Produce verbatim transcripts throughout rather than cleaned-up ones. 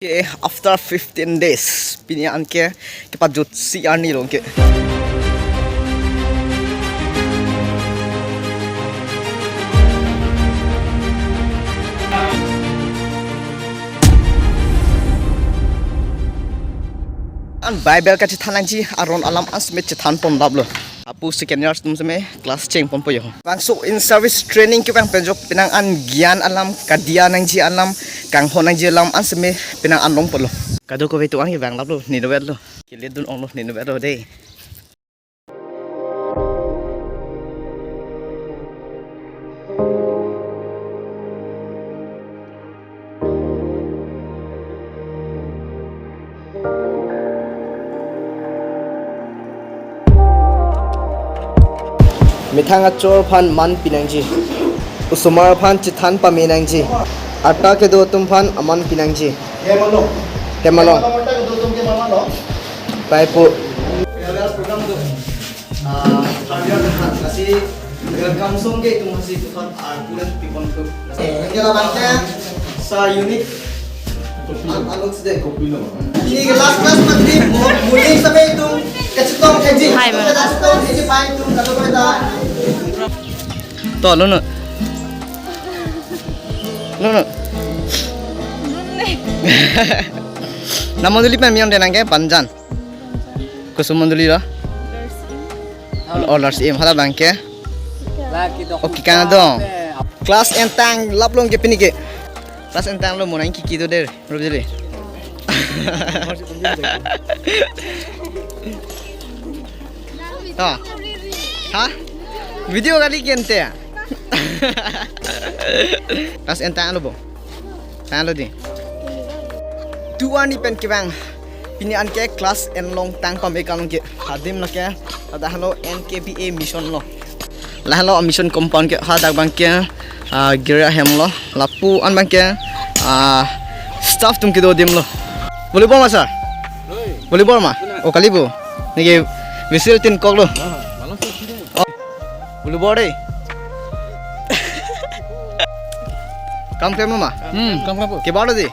Okay, after fifteen days, pini anke kepajutsi arni lo ke. An Bible kachethan nangji aron alam an seme chethan pon laplo. Apu second year atum seme class cheng ponpo yo. Bangso in service training kevang pen jok penang an gyan alam, kadia nangji alam, kanghon nangji alam an seme penang an longpo lo. Kadokave atum an kevang laplo, nino vetlo. Kele dun onglo, nino vetlo dei. Methang achor aphan man pinangji. Osomar aphan chethan pame nangji. Arta kedo atum aphan aman pinangji. Hem along. Hem along. Hem along arta kedo atum ke mama lo. Paipo. Program tu. Ah, program tu. Lasi welcome song ke itum hasi puthot arphulen pipon tu. Lasi, kela bangke sa unique. An, an looks de. Ini ke last class pati mo, muling sampai itum kachetong kaji. Hai, ma. Kachetong kaji pai itum kado pai ta. To, lo no. Lo no. Nam mondoli pen mion denang ke Panjan. Koson mondoli lo? Olar si im hala bangke. Oke, kan dong. Class entang lap long ke pini ke. Class entang lo monang kiki do der. Rup jeli. Oh. Ha? Video kali gente ya? Class entang lo bo. Tanglo di. Tu arni pen kevang. Pini anke class en long tang pame kan ke. Adim lo ke. Ada halo N K B A mission lo. Lahelo mission compound ke hadak bangke, ah, geria hem lo. Lapu an bangke, ah, staff atum kedo adim lo. Volleyball ma sir? Volleyball ma? O kali bo. Neke whistle tin kok lo. Oh. Volleyball dei. Kam klem lo ma? Hmm, kam klem po. Kebar lo di.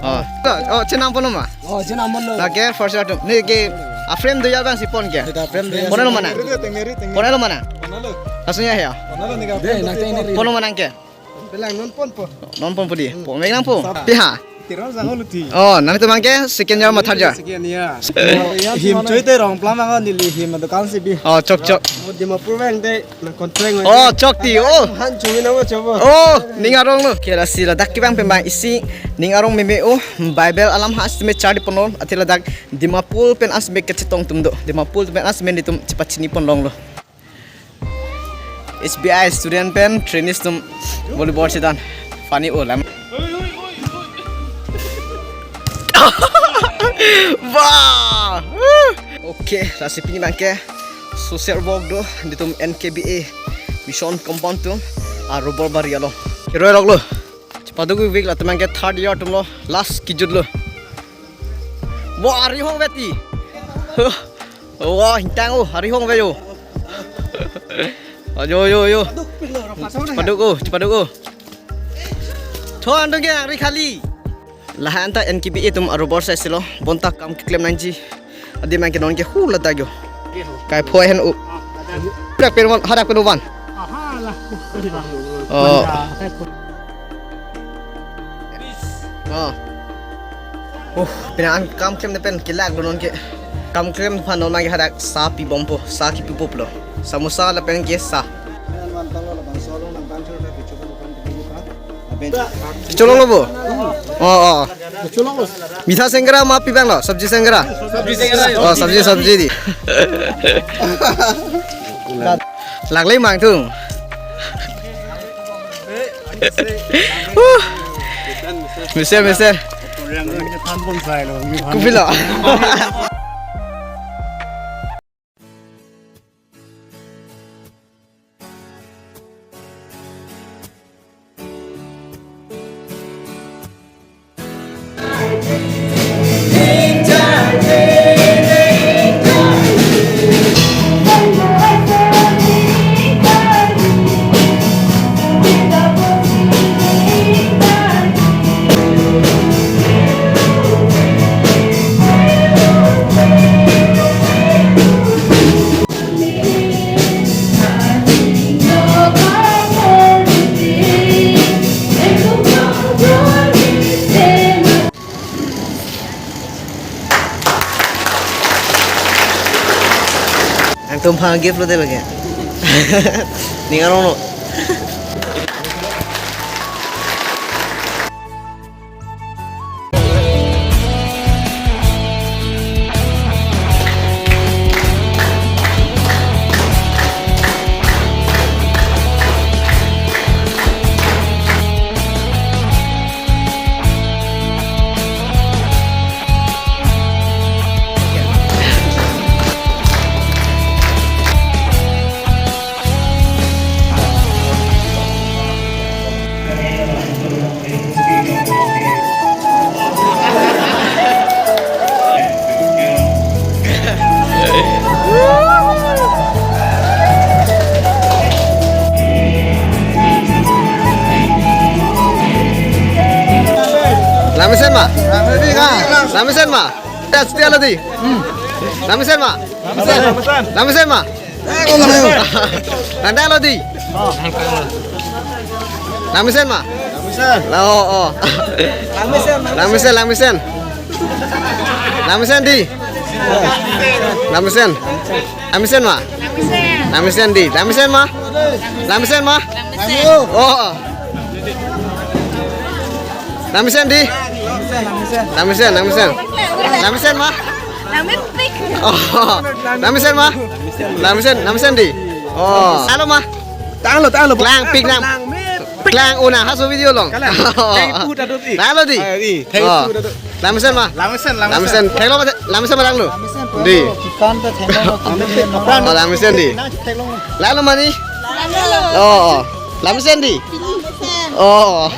Oh. Oh, chenam pon lo ma? Oh, chenam pon lo. Lake first year atum. Neke a-frame do ya bang si pon ke? Neke a-frame do ya. Pon lo mana? Tengeri, tengeri, tengeri. Pon lo mana? Pon lo. Langsung ya ya. Pon lo neke a-frame. De, do nang si tengeri. Pon lo mana ke? Belang non ponpo. Non ponpo di. Hmm. Pon megnang po. Sab- Piha. Tirol sang olu ti. Oh, nangtum bangke second year ma third year? Second year. Him choi te rong plam ang neli him dukan si bi. Oh, chok chok. Mo Dimapur vang te nang kontreng. Oh, chok ti. Oh. Han chumi nang chobo. Oh, ning arong lo. Kela si ladak kevang pen bang isi ning arong meme o Bible alam ha seme charli pon lo athe ladak Dimapur pen asme kachetong atum do. Dimapur pen asme netum chepachini pon long lo. S B I student pen trainees atum volleyball chedan. Funny o lam. Wah! Okay, lasi pini bangke social work do netum N K B A mission compound atum a-rubber bari along. Iroi rok lo. Chepaduk vik latum bangke third year atum lo last kejut lo. Wah, ari hong veti. Wah, hintang o, ari hong ve yo. Ajo, yo, yo. Chepaduk o, chepaduk o. Thon dong ke ari khali. Lahan ta N K B A atum a-rubber sa isi lo, bonta kam keklem nangji. Adim bangke non ke hu ladak yo. Kai phoi hen u. Hadak pen van, hadak pen van. Oh. Oh. Uh, pina an kam klem ne pen kelak lo non ke. Kam klem aphan non ke hadak sa pibompo, sa kipipo lo. Samosa lapen ke sa. Cholong lo bo. Oh, oh. Mitha sengkara ma pi bang lo, sabji sengkara. Sabji sengkara. Oh, sabji, sabji di. Laklai mang tung. Huh. Mister, mister. Kupilo. Tumphan gift lote lake. Ning arong lo. Lamisen ma? Lamisen ma? Tes dia lo di. Lamisen ma? Lamisen ma? Nanda lo di. Lamisen ma? Lamisen. La, oh, oh. Lamisen, lamisen. Lamisen, lamisen. Lamisen di. Lamisen. Lamisen ma? Lamisen di. Lamisen ma? Lamisen ma? Lamisen. Oh. Lamisen di. Lamisen, lamisen. Lamisen, lamisen. Lamisen ma? Lamisen pik. Oh. Lamisen ma? Lamisen, lamisen di. Oh. Halo ma? Tanglo, tanglo. Klang pik nang. Klang una haso video along. Kalang. Thank you, Dadut, i. Halo di. Ah, i. Thank you, Oh. Dadut. Lamisen ma? Lamisen, lamisen. Lamisen. Theklo ma, lamisen ma tanglo? Lamisen, Di. Kipan ta theklo, kipan ta Oh, lamisen di. Nang theklo. Lalo mani? Lalo. Oh, oh. Lamisen di. Lamisen. Oh.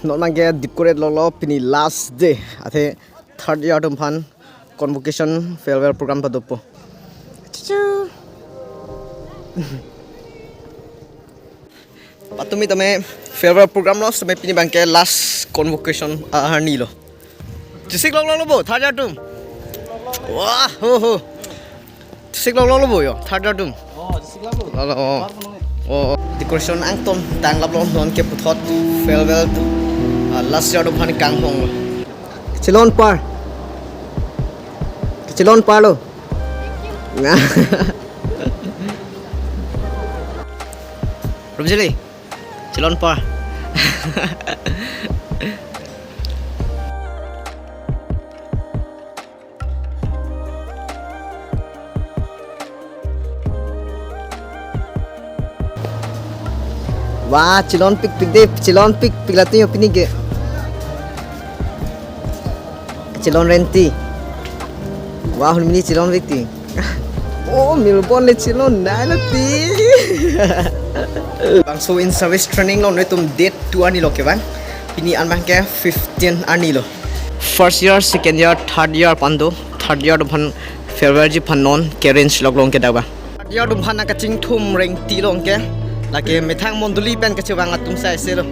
Non abangke decorate lolo, pini last day. Athe third year atum aphan convocation farewell program padopo. Chuchu. Patumi tame farewell program lo, tame pini abangke last convocation, ah, arni lo. Chesik lok lok lo bo, third year atum. Wah, ho, ho. Chesik lok lok lo bo yo, third year atum. Oh, chesik lok lo. Lok lo, oh. Oh, oh. Decoration angton tang lap lo, non ke puthot farewell to, ah, last year atum aphan kanghong lo. Chelon par. Chelon par lo. Rumjili. Chelon par. Wah, chelon pikpik de, chelon pikpik latum yo pini ke. Chelon renti. Wah, hon mini chelon renti. Oh, Melbourne le chelon nai lati. Bangso in service training lo, netum date two arni lo kevang. Pini an abangke fifteen arni lo. First year, second year, third year aphan do. Third year atum aphan farewell ji aphan non ke-arrange lok long ke dak ba. Third year atum aphan nangkachingthum renti long ke. Lake methang mondoli pen kachevang atum sai se lo.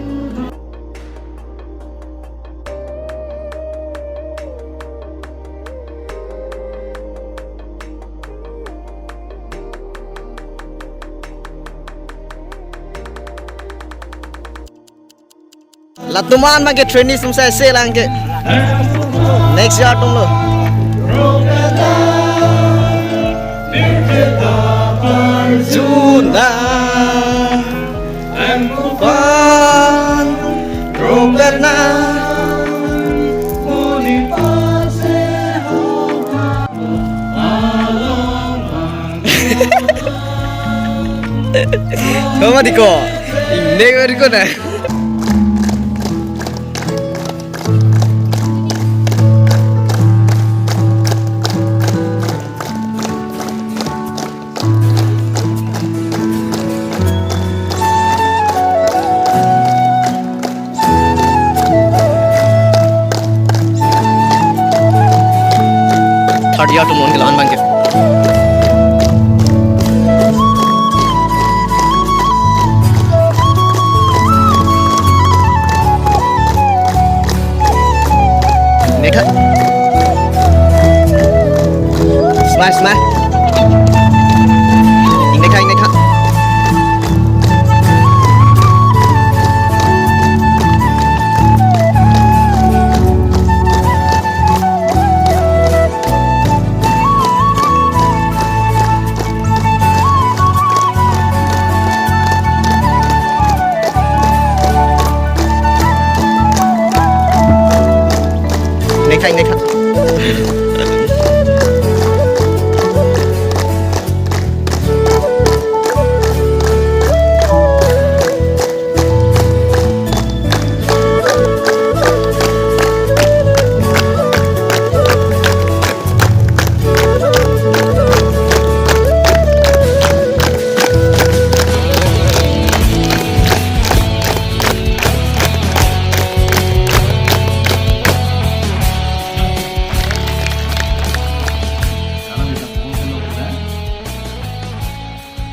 Latum an abangke trainees atum sai se lang ke. Next year atum lo. Juna. Koma diko. Nek diko na. Third year atum non ke la-an abangke. Nekha. Smile, smile. Nekha, nekha. Kain dek.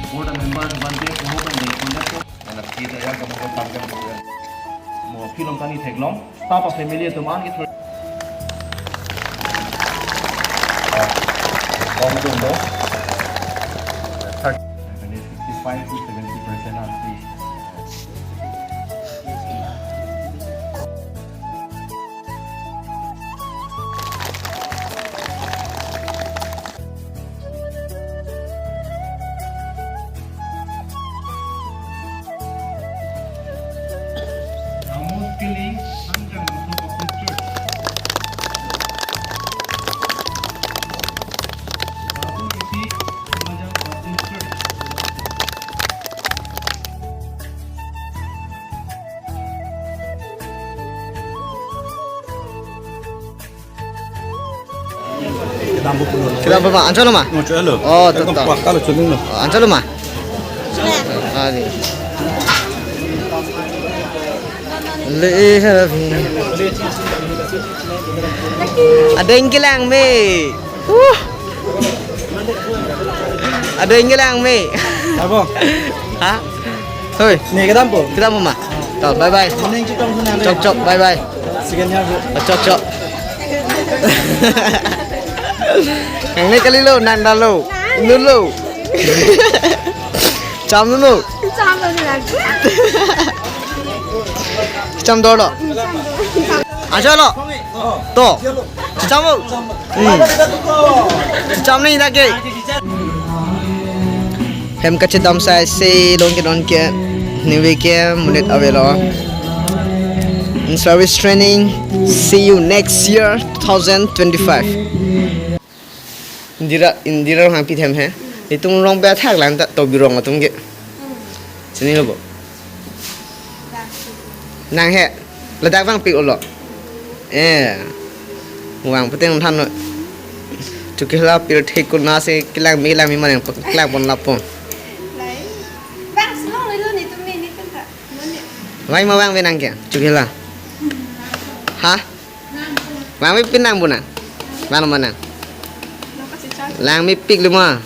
Board members, bhante, poho bhante, conductor. Nana kita ya kamu ke tangkap dia. Mo film tani theklong. Staff of family atum an ke through. Bom tum do. Thirty. Fifty-five to seventy percent are free. Amos Killing, Anjang Mothop of the Church. Babu Rishi, Sumajang Baptist Church. Kedam apa, Pak? Ancholo ma? Ancholo. Oh, tetap. Kuah kalau cunung lah. Oh, ancholo ma? Ani. Le, eh, harapi. Ada yang kelang me. Uh. Ada yang kelang me. Apa? Ha? Hoi. Ni kedam po? Kedam po ma? To, bye bye. Morning, chitong sunang. Chok, chok, bye bye. Sigan ya, Bu. Chok, chok. Nangne kalilo, nang dalo. Nulo. Cham nulo. Cham nulo lagi. Cham dolo. Achalo. To. Cham. Hmm. Cham ni lagi. Hem kachedam sai se long ke don ke niwe ke monit avelo. In service training. See you next year, two thousand twenty-five. Indira, Indira hang pi them he. Itum rong be athak lang ta to birong atum ke. Sini lo bo. Nang he. Ladak vang pi ulo. Eh. Vang puteng than lo. Chukila pirthe kuna se kelang me kelang me manang kelang pon lapon. Lai. Bang, selong lelo ni tum ni tum ta. Mane. Vai ma vang ve nang ke? Chukila. Ha? Vang me pinang bu nang. Vang ma nang. Lang mepik lima.